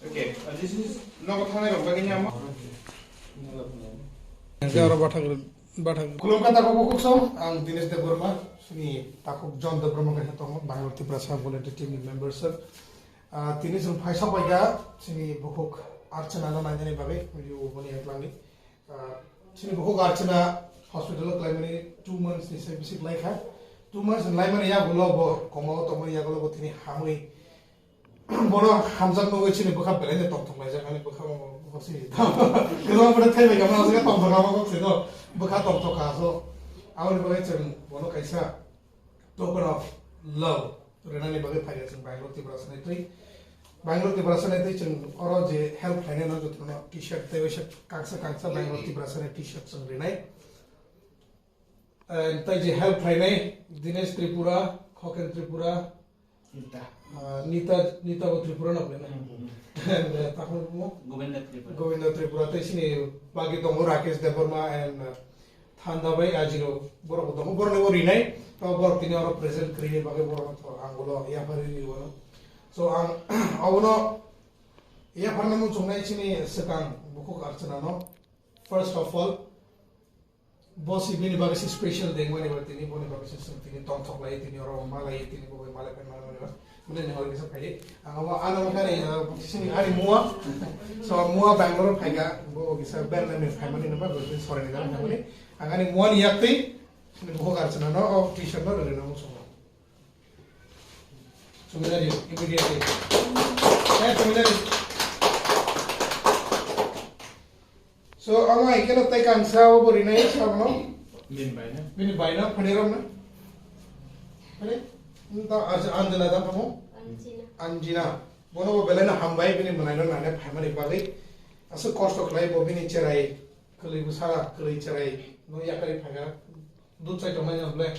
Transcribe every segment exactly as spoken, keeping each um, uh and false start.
Okay, uh, this is nogo thangnai rok bagwi ni amo. Hwnkhe oro bathak, bathak. Khulumkha takhuk bukhuk song, ang Dinesh Debbarma, chini takhuk John Debbarma kaisa tongo, Bangalore Tiprasa Volunteer Team ni member sir. Ah, tini chwng phaisa paikha, chini bukhuk Archana no nainani bagwi, video boni headline ni. Ah, chini bukhuk Archana hospital o klaimani two months ni sai bisi klaikha. Two months ni laimani yagulo bo koma o tongmani yagulo bo tini hamwi bono hamjak nugwi chini bwkha belai no tongthok laijak ani bwkha o bwkha si. Kwbang bwrwi thaibai kha mano aswk tongthok kha bwkha si no bwkha tongthok kha so. Aboni bagwi chwng bono kaisa token of love rwnani bagwi phaikha chwng Bangalore Tiprasa ni twi. Bangalore Tiprasa ni twi chwng oro je help khlainai no jotono T-shirt tei waisa kangsa kangsa Bangalore Tiprasa ni T-shirt chwng rinai. Eh, tei je help khlainai Dinesh Tripura, Khoken Tripura, Nita. Ah, Nita, Nita bo Tripura no khlainai. Hmm. And, eh, takhuk mo? Govinda Tripura. Govinda Tripura tei chini bagwi tongo Rakesh Debbarma and, eh, Thanda bai ajiro borok bo tongo, borok ni bo rinai, to borok tini oro present kwrwi bagwi borok to ang ulo yapharwi ri wano. So ang abono yapharna muchungnai chini swkang bukhuk Archana no. First of all, bo si bini bagwi si special day wani ba tini boni bagwi si tini tongthok lai tini oro malai tini bo malai pen malai ba. Mane ni hor kisa phai. Ang abo ano kare, uh, sini ani mua. So mua Bangalore phaiga, bo kisa Bangalore ni phaimani namba, bo sini sore ni dalam phaimani. Ang ani mua ni yakti, sini bukhuk Archana no, o T-shirt no, rele no, so. Sumina di, immediately. Eh, sumina di. So, amo ikeno tai kangsa obo rinai sabono. Bini bai na? Bini bai na, phani rom na? Phani? Nta, Anjana da tamo? Anjina. Anjina. Bono bo belai no hambai, bini mwnai no naina phaimani bagwi. Aswk kosto khlai bo bini cherai, kwlwi bwsa, kwlwi cherai no yakarwi phaikha. Dud chai tongnai no ble.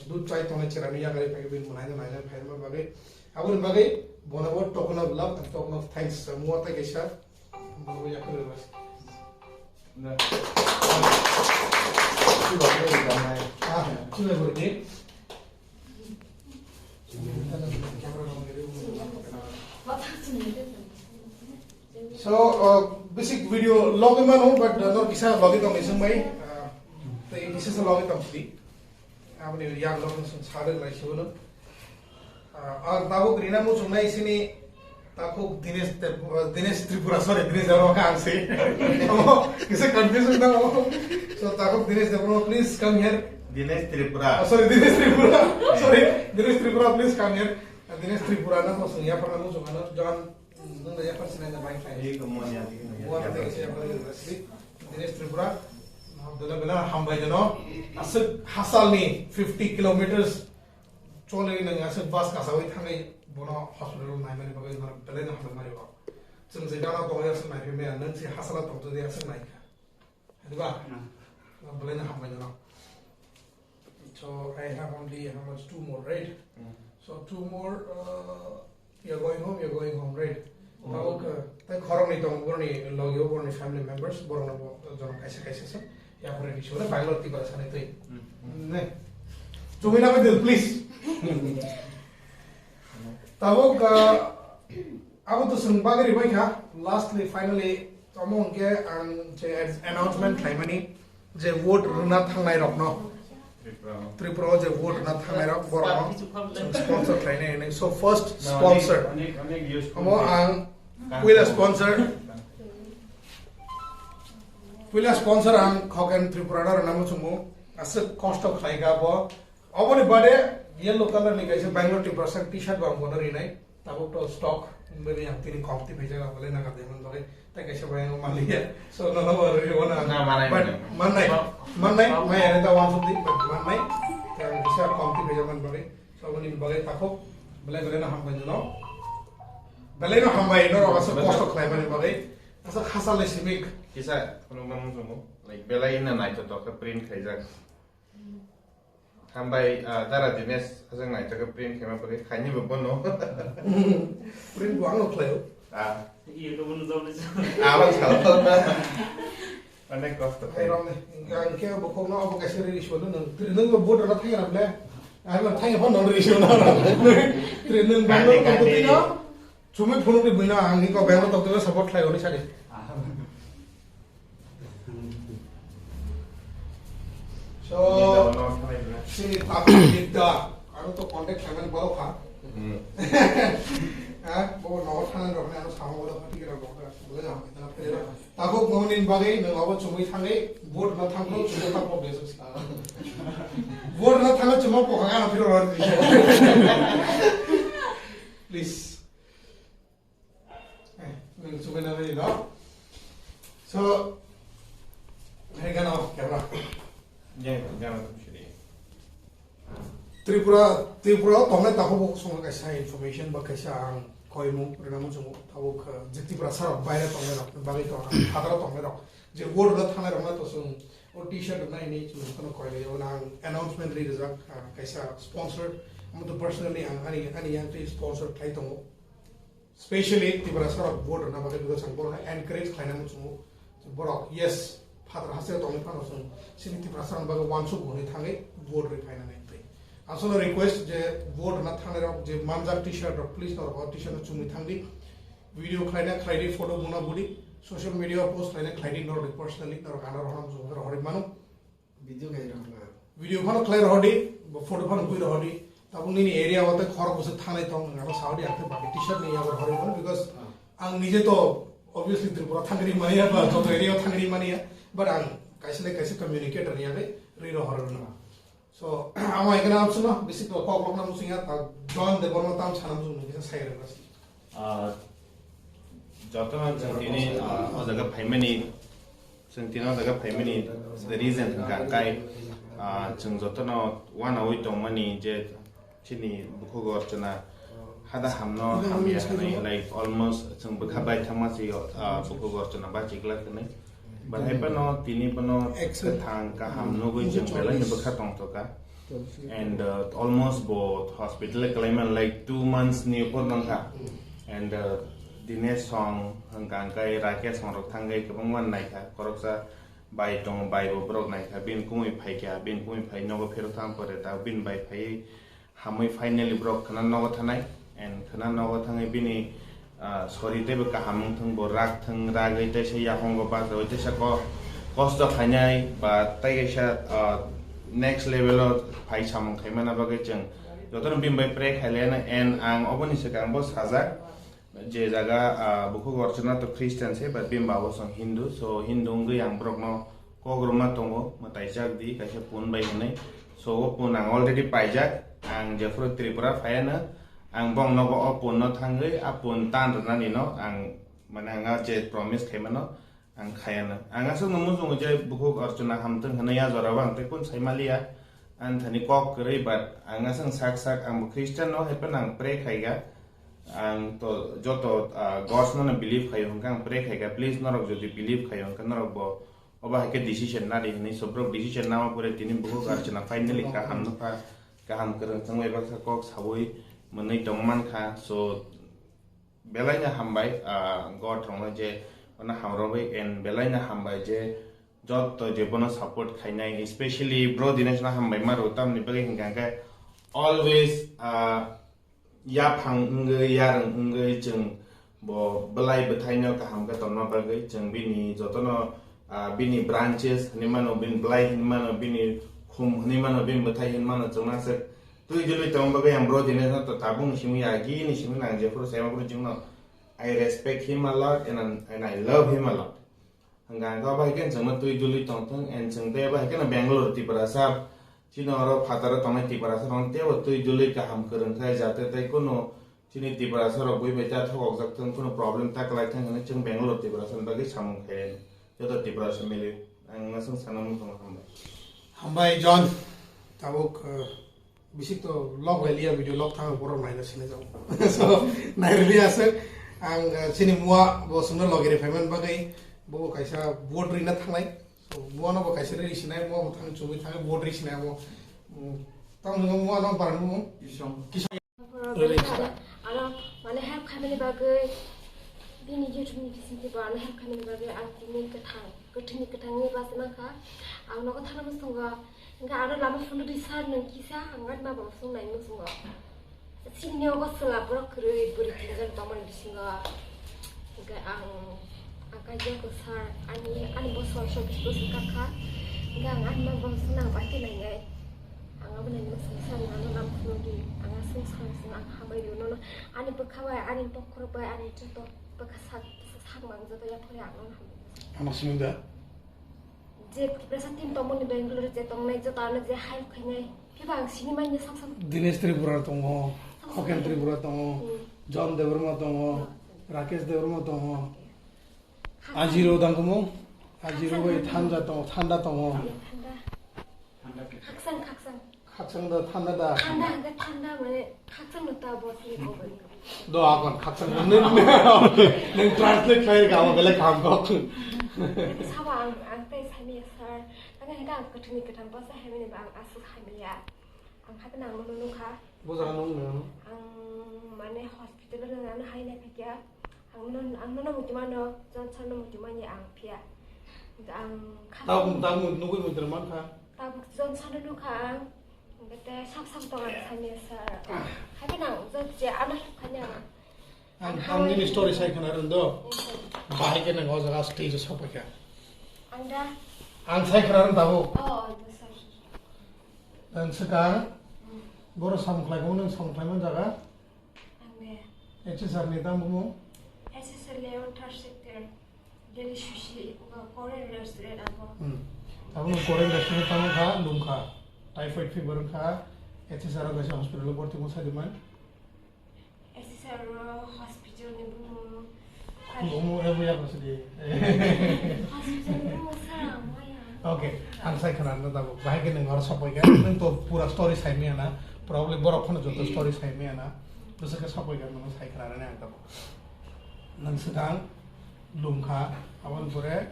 Dud chai tongnai cherai no yakarwi phaikha, bini mwnai no naina phaimani bagwi. Aboni bagwi bono bo token of love and token of thanks. Mua tai kaisa. Bono bo yakarwi rwbai. Ah, chulai bwrwi ni. So, uh, basic video logwi mano, but, uh, nor kisa logwi tong isung bai, uh, tei kisa sa logwi tong sidi. Aboni yang logwi sung sade lai siwano. Ah, ang tabuk rina muchungnai sini takhuk Dinesh Trip-, Dinesh Tripura, sorry, Dinesh Debbarma kha ang se. Amo kisa confusion tamo. So takhuk Dinesh Debbarma, please come here. Dinesh Tripura. Oh, sorry, Dinesh Tripura. Sorry, Dinesh Tripura, please come here. Ah, Dinesh Tripura na to sung ya parna muchung ano John, nung ya par sini na bai khai. Ini kemudian ini. Buat kita siapa lagi? Dinesh Tripura. Bela bela hambai jano. Aswk hasalni fifty kilometers. Choli nang aswk bus kasawi thangwi bono hospital naimani bagwi norok belai no hambai mani bo. Chwng je gana tongo aswk naiphai maya, nang se hasala tongtwdi aswk naikha. Diba? Hmm. Belai no hambai no. So I have only how much, two more, right? Hmm. So two more, uh, you're going home, you're going home, right? Tabuk, uh, tei khoroknwi tongo boroni logio, boroni family members, borokno bo jono kaisa kaisa se yapharwi ri sore Bangalore Tiprasa ni twi. Hmm. Ne. Chumui nangwi di, please. Tabuk, uh, abo to chwng bagwi ribai kha. Lastly, finally, tamo hwnkhe ang je announcement khlaimani. Je vote rwna thangnai rokno, Tripura o je vote rwna thangnai rok, borokno chwng sponsor khlainai hinwi. So first sponsor, omo ang puila sponsor, puila sponsor ang Khoken Tripura no rwna muchungo. Aswk kosto khlai kha bo. Oboni bade yellow color ni kaisa Bangalore Tiprasa T-shirt bo ang bono rinai. Tabuk to stock, bini ang tini kok ti phaijak, ang belai nang kha de man bagwi. Tai kaisa bai ang manliya. So, no, no, oro ri wana. Na, manai, but manai. Mannai, mannai, mai ani ta wan sudi, but mannai. Tai ang kisa kok ti phaijak man bagwi. So, bini bagwi takhuk, belai belai no hambai no. Belai no hambai no, ro asa kosto khlai mani bagwi. Asa khasa le simik. Kisa, kono mamu sumu, like, belai na nai to to print khaijak. Hambai, ah, Dara Dinesh, aswk naithok khe print khaima bagwi khaini bo bono. Print bo ano khlaio. Ah. Iyo, to bono jobni sa. Abo salo. Onek kosto khai. Hai romni, ang khe bo khokno abo kaisa ri sio no nang. Tri nang bo bodo na thang ram le. Ai ma thang phone no ri sio no. Tri nang bang no ko tino. Chumui phunukni buino ang ni kok bengno tokdele support khlai oni sadi. So, sini public leader, aro to contact khlaimani borok kha. Hmm. Ha, bo no thanan rok ne ano samo bola phati kira rok, bola jam, itana phele rok. Tabuk mohon ni bagwi nwng abo chumui thangwi vote na thangkro chumui thangkro besus. Vote na thangwi chumui pokhang ano phiro ror. Please. Eh, nwng chumui na ri no. So, hey gano camera. Jai gano chiri. Tripura, Tripura o tongnai takhuk bo songkha kaisa information ba kaisa ang koimung rwna muchungo tabuk, uh, je Tripura sarok baire tongnai rok bagwi to ang phataro tongnai rok je vote rwna thangnai rok na to chwng o t-shirt rwna hwnwi chwng kono koi lai o ang announcement ri rijak, uh, kaisa sponsor amo to personally ang ani ani yang twi sponsor khlai tongo. Specially Tiprasa rok vote rwna bagwi because ang borokno encourage khlaina muchungo. Borok, yes, phatar haste tongwi phano chwng chini Tiprasa rok bagwi uansuk hwnwi thangwi vote rwi phainani twi. Aswkno request je vote rwna thangnai rok je manjak t-shirt rok, please norok o t-shirt no chumui thangdi. Video khlaina khlaidi, photo buna budi, social media post khlaina khlaidi norok personally norok ano rohorna muchungo rohorwi mano. Video khlai rok na. Video phano khlai rohordi, bo photo phano bui rohordi. Tabuk nini area o tei khorok bwswk thangnai tong, nwng ano saudi ang tei baki t-shirt ni yago rohorwi mano, because Ah. ang nije to obviously Tripura thangri mani ya, ba joto area o thangri mani ya, but ang kaisa le kaisa communicator ni yago ri rohorwi mano. So, amo ekana amsuno, bisi to kok lokna musung ya, ta John Debbarma tam sana musung nungkisa sai rwna. Ah, jotono chwng tini, ah, o jaga phaimani, chwng tini o jaga phaimani the reason hwnkha kai, ah, chwng jotono wanaui tongmani je chini bukhuk Archana hada hamno hamya hwnwi, like, almost chwng bwkha bai thangma si, ah, bukhuk Archana ba chikla hwnwi. Bahai phano tini bono Excellent. Kwthang kaham nugwi chwng belai no bwkha tongthoka. And, uh, almost bo hospital kwlai man, like, two months ni upor nangkha. And, uh, Dinesh song hwnkha hwnkhe Rakesh song rok thangwi kwbangma naikha. Khoroksa bai tongo, bai bo borok naikha. Bini kumui phaikha, bini kumui phai nogo phero thang pore ta bini bai phaiwi hamwi finally borok khwna nogo thanai, and khwna nogo thangwi bini, ah, sori teibo kaham wngthung, bo rak thung, ragwi teisa yaphongo bachawi teisa ko-, kosto khainai ba tei kaisa, ah, next level o phai samung khaimana bagwi chwng jotono bini bai pray khailaiano, and ang oboni swkang bo sajak. Je jaga, ah, bukhuk Archana to Christian se, but bini babo song Hindu, so Hindu wngwi ang borokno kok rwma tongo, mwtai chak di, kaisa pun bai hwnwi. So o pun ang already paijak, ang jephuru Tripura phaiano, ang bong nogo o pun no thangwi, a pun tan rwnani no ang, mane, ang a je promise khaimano, ang khayana. Ang aswkno muchungo je bukhuk Archana hamthwng hwnwi a jorao ang tei kun sai maliya. Ang thani kok kwrwi, but ang aswk sak sak ang bo Christian no, hai phano ang pray khaiga. Ang to joto, ah, gods no believe khaio hwnkha ang pray khaiga. Please norok jodi believe khaio hwnkha norok bo obo hai khe decision nadi hwnwi, so borok decision nama pore tini bukhuk Archana finally kaham no pha, kaham kwrwng thangwi baksa kok sawi mwnwi tong mankha. So belai no hambai, ah, God rokno je bono hamrogwi, and belai no hambai je jotto je bono support khainai, especially bro Dinesh no hambai ma rw, tamni bagwi hwnkha khe always, ah, yaphang wngwi yarwng wngwi chwng bo bwlai bwthaino kaham khe tongna bagwi chwng bini jotono, ah, bini branches hinwi mano, bini bwlai hinwi mano, bini khum hinwi mano, bini bwthai hinwi mano, chwng aswk twi dwlwi tongma bagwi ang bro Dinesh no to tabukni simi agi ni simi nang jephuru saima phuru chwngno I respect him a lot and, and I love him a lot. Hwnkha hwnkhe obo hai khe chwngno twi dwlwi tongthung and chwng tei obo hai kheno Bangalore Tiprasa chini oro phataro tongnai Tiprasa rokno teibo twi dwlwi kaham kwrwng khe jate tei kunu chini Tiprasa rok bui bai ta thokokjak thung, kunu problem ta kwlai thung hwnwi chwng Bangalore Tiprasa ni bagwi samung khairani joto Tiprasa mili. Ang aswk sana muchungo hambai. Hambai John, tabuk, uh, Bisik to log bai liya video log thang borok naina sinai jao. So, nai liya se ang, uh, chini mua bo sumna logi re payment bagai bo kaisa vote rina thangnai. So, mua no bo kaisa ri sinai, mua bo thang chumui thang vote ri sinai mo. Mm, tamo mua no bar mo. Kisong. Kisong. Ri sinai. Ano, mane help khaimani bagwi, bini YouTube ni bising twi bo ano help khaimani bagwi ang tini kwthang, kwthwini kwthangni basa mankha. Ang nogo thana musungo, hwnkhe ano lama phunukdi sir nwng kisa, ang ani ma bo muchung nai musungo. Chini nogo chwla borok kwrwi bwrwi tinjon tongmani bisingo. Hwnkhe ang, ang kaijakgo sir, ani, ani bosor chobbish bosor kakha. Hwnkhe ang ani ma bosor nang bai khe nainai. Ang abo nainai sir, sir, ano nam khulodi. Ang aswk sir, sir, ang hambai rw nono. Ani bwkha bai, ani bokhorok bai, ani joto bwkha sak, sak mang joto yaphori ang nono hambai. Ano simi da? Je Tiprasa team tongmani Bangalore je tongnai joto ano je help khainai. Phiba ang sini manya sak sak. Dinesh Tripura tongo, Khoken Tripura tongo, Hmm. John Debbarma tongo, Rakesh Debbarma tongo. Khakchang. Ajiro dangkumo, Ajiro bai Khakchang. Thanda tongo, Thanda tongo. Thanda. Khakchang, khakchang. Khakchang da, Thanda da. Thanda hwnkhe Thanda mane khakchang no ta bo sini ko bai. Do akon khakchang no nung, nung translate khlai ka mo belai kam kok. Sabo ang, ang tei sani sir. Ang hwnkhe ang kwthwini kwthang bwsa hamya ni ba ang aswk hamya. Ang haikhe nang no nukha. Bo jaga nung nung. Ang mane hospital o nang ano hai nai phikya. Ang no, ang no muchung mano, Johnson no muchung manya ang phiya. Ang kha. Tamo, tamo nugui muchung mankha. Tabuk Johnson no nukha ang. Bete sak sak tong ang sanya sir. Haikhe nang jot je ano khanya. Ang, ang nini story sai khna rwng do. Bahai khe nang o jaga stage o sok paikha. Ang da. Ang sai khna rwng tabuk. Oh, ang da sir. Ang swkang. Hmm. Boro samung khlai khe nang samung khlai man jaga. Ang de. H S R ni tamo bumung? H S R Leon third sector. Delhi sushi, uh, Korean restaurant abo. Hmm. Abo nung Korean restaurant tamo kha, lum kha. Typhoid fever wng kha, H S R o kaisa hospital o borti mo sadi man. H S R o hospital ni bumung. Bumung ebo ya ko sadi. Hospital ni bumung sa, maya. Okay, ang sai khana na tabo. Bahai khe nung oro sopai kha. Nung to pura story sai maya na. Probably borok khano joto story sai maya na. Bwswk khe sopai kha nung sai khana na ang tabo. Nung swkang lum kha, aboni pore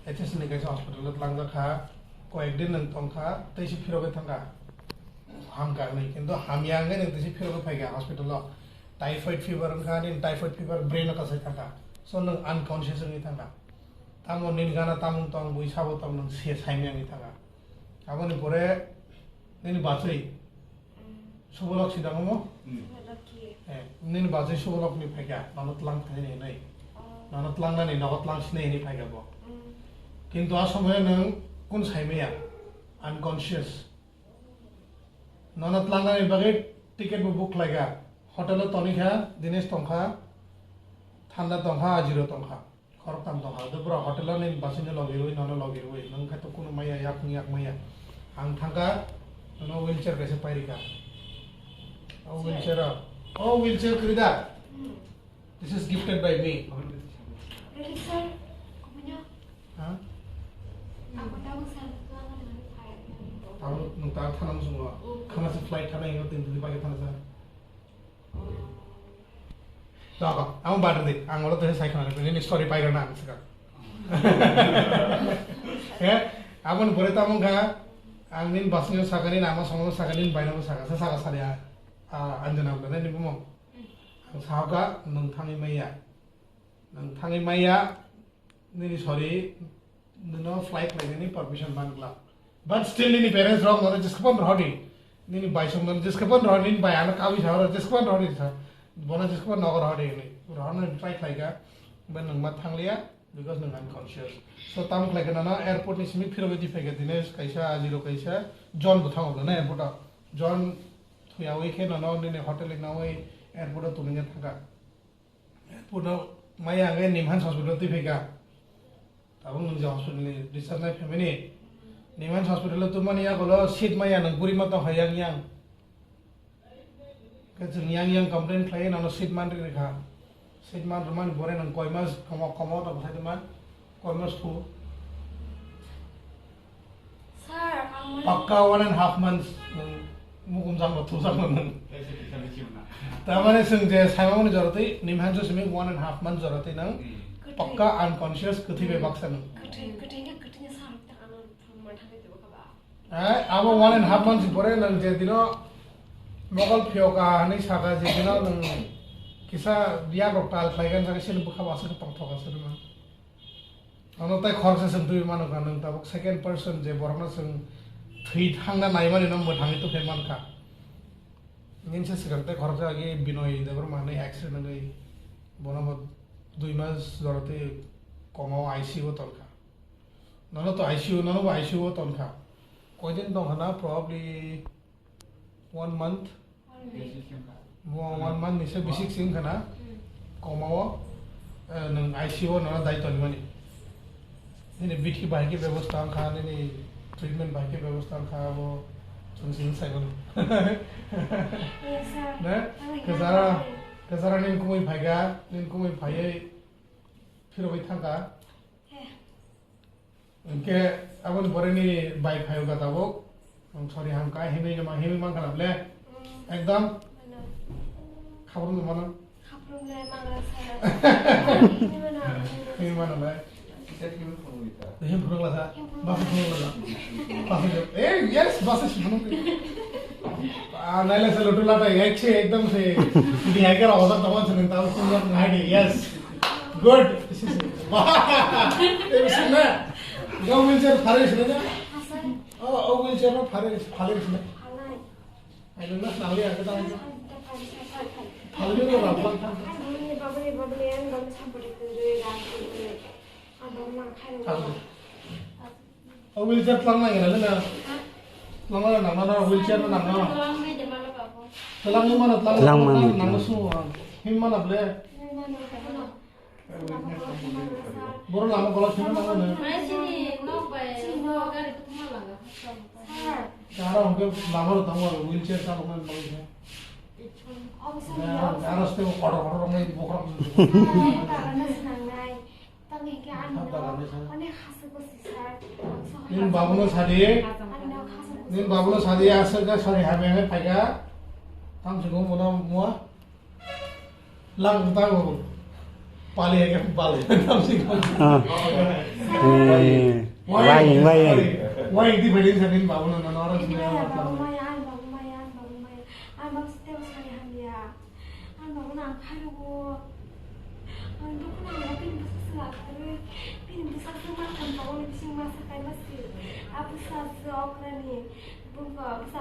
H S ni kaisa hospital o tlangjak kha, koyek din nung tong kha, tei se phirogwi thang kha. Ham kha hinwi, kintu hamya wngwi nung tei se phirogwi phai kha hospital o. Typhoid fever wng kha, nini typhoid fever brain o kasai thang kha. So nung unconscious wngwi thang kha. Tamo nini gana tamung tong, bui sabo tong, nung se saimya wngwi thang kha. Aboni pore nini bachwi Subolok si dangmo? Hmm. Subolok ki? Eh, nini bachwi Subolok ni phaikha, nono tlang thani hinwi. Oh. Nono tlangnani nogo tlang sinai hinwi phaikha bo. Hmm. Kintu a somoyo nwng kun saimaya, unconscious. Nono tlangnani bagwi ticket bo book khlaikha. Hotel o tonikha, Dinesh tongkha, Thanda tongkha, Ajiro tongkha. Khoroktham tongkha, do bwrok hotel o nini bachwino logi rwi, nono logi rwi, nwng khe to kunu maya, yakung yak maya. Ang thangkha, nono wheelchair kaisa pairikha. O wheelchair o, o wheelchair kwrwi da? Hmm. This is gifted by me. Really, sir? Kumunyo? Ha? Ako tawag, sir. Tawag, nwng ta thana musungo. Hmm. Khana se flight thana hingo, tin din bagwi thana sa. Toko, ang bad di, ang oro tese sai khana, nini story pairana ang saka. Eh, aboni pore tamo kha, ang nini basni sakani, nama somo sakani, baina sakasa, saka sari a, a, Anjana bwle nini bumung. Ang saka, nwng thangwi maya. Nwng thangwi maya, Nini sorry, nono flight lainani permission man glak. But still nini parents rok nono jeskhe phano rohordi. Nini bai song nono jeskhe phano rohordi, nini bai ano kawi sa oro jeskhe phano rohordi sa. Bono jeskhe phano nogo rohordi hinwi. Rohornani try khlaikha, but nwng ma thangliya, because nwng unconscious. So tamo khlaikhe nono airport ni simi phirogwi di phaikha, Dinesh kaisa, Ajiro kaisa, John bo thango na airport o. John thuyawi khe nono nini hotel ni nangwi airport o tumungya thangkha. Puno maya hwnkhe Nimhans hospital twi phaikha. Tabuk nwng je hospital ni discharge nai phaimani. Nimhans hospital o tubumani yagulo seat maya nwng buri ma tong hai yang yang. Khe chwng yang yang complain khlai nono seat man rikha. Seat man rwmani pore nwng koi mas komo komo tong thai man. Koi mas thu. Sir, ang mane Pakka one and half months nwng mukum jang bo thujak nang. Tamane chwng je saimani jora twi Nimhans simi one and half months jora twi nang. Hmm. Pakka unconscious kwthwi bai baksa nang. Kwthwi, kwthwi khe kwthwi sir ta ano thangma thangwi tongkha ba. Hai, abo one and half months pore nang je dino mokol phiyoka hinwi saka je dino nang kisa biya rok tal khlai gan jaga sini bwkha basa tong thoka sini man. Ano tai khoroksa chwng twi mano kha, nwng tabuk second person je borokno chwng thwi thangna naimani no mwthangwi tongphai man kha. Nini se swkang tei khoroksa agi Binoy Debbarma hinwi accident wngwi bono bo dui mas jora tei koma o I C U o tongkha. Nono to I C U, nono bo I C U o tongkha. Koidin tongkha na, probably one month. Mo one month ni se bisik sing khana. Koma o, eh, nwng I C U o nono dai tonimani. Nini bithi bai khe bebosta wngkha, nini treatment bai khe bebosta wngkha, abo chwng sini sai mano. Yes, sir. Ne? Ang Kwchara, kwchara nini kumui phaikha, nini kumui phaiwi phirogwi thangkha. Hwnkhe aboni pore nini bai phaio ga tabuk. Ang sorry hamkha, himwi no ma-, himwi mankha na ble? Mm. Ekdom? Mano. Khabrumno mano? Khabrumnai mano, sir. Himwi mano. Himwi mano bai. Him phunukla sa? Him phunukla. Basa phunukla sa? Basa phunuk-, eh, yes, basa si phunuk. Ah, naila sa lutu lata, ek se, ekdom se. Bihai kara ojak tawan se, nang tahu semua ngai de, yes. Good. Wah, eh, bisa na? Kau wheelchair phalwi sini na? Asal. Oh, oh, wheelchair no phalwi, phalwi sini. Phalnai. Ai, nang na phalwi, aku tahu. Phalwi no, phalwi. Ai, babli, babli, babli, yang babli sampai di kiri, dan kiri. Abang mang khai. Phalwi. O wheelchair tlang nang ya, na? Tlang nang, nang, nang, wheelchair nang, nang. Tlang ni mana, tlang Tlang nang, mani. Nang, nang, su, ah. Him mana ble? Boro lama kolok sini nang, nang. Kara hongke lama ro tang, wheelchair sa, nang, nang. Aro ste ko kotor kotor nang, bokrok. Tamo hingke ani no onek hasuk bo sisar. Nini babuno sadi. Ani no hasuk bo sisar. Nini babuno sadi, aswk khe sori hamya khe phaikha. Tamo se ko mona mua. Lang ta ko. Pali hai khe pali. Tamo se ko. Ah. Eh, wayang, wayang. Wayang di bhai sa nini babuno no, no, no. Ani babu maya, ani babu maya, ani babu maya. Ani babu site sori hamya. Ang babuno ang khairokgo. Ang dukhuno ang bini bwsakhe lakarwi, bini bwsakhe ma khamtangmani bising masa kaima se. A bwsakhe okrani bwsa